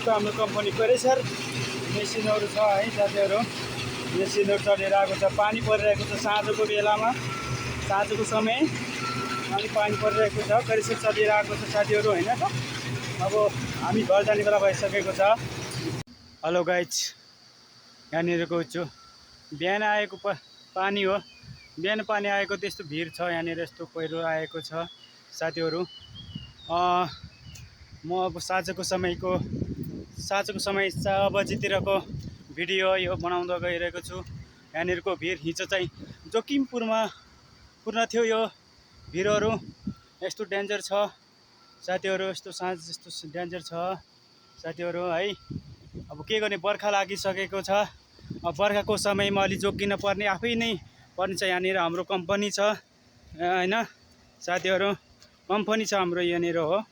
मेसिनको हाम्रो कम्पनीको रेसर मेसिनहरू छ है साथीहरू। मेसिनहरू चलेर आएको छ, पानी परिरहेको छ साँझको बेलामा, साँझको समय अनि पानी परिरहेको छ, रेसर चलेर आएको छ साथीहरू होइन त। अब हामी घर जाने बेला भइसकेको छ। हेलो गाइज, यहाँनिरको छु, बिहान आएको पानी हो, बिहान पानी आएको त्यस्तो भिड छ यहाँनिर, यस्तो पहिरो आएको छ साथीहरू। म अब साँझको समय 4 बजीतिरको भिडियो यो बनाउँदै गइरहेको छु। यहाँनिरको भिड हिजो चाहिँ जोखिमपुरमा पूर्ण थियो, यो भिडहरू यस्तो डेन्जर छ साथीहरू, यस्तो साँझ यस्तो डेन्जर छ साथीहरू है। अब के गर्ने, बर्खा लागिसकेको छ, अब बर्खाको समयमा अलि जोगिन पर्ने आफै नै पर्ने छ। यहाँनिर हाम्रो कम्पनी छ होइन साथीहरू, कम्पनी छ हाम्रो यहाँनिर हो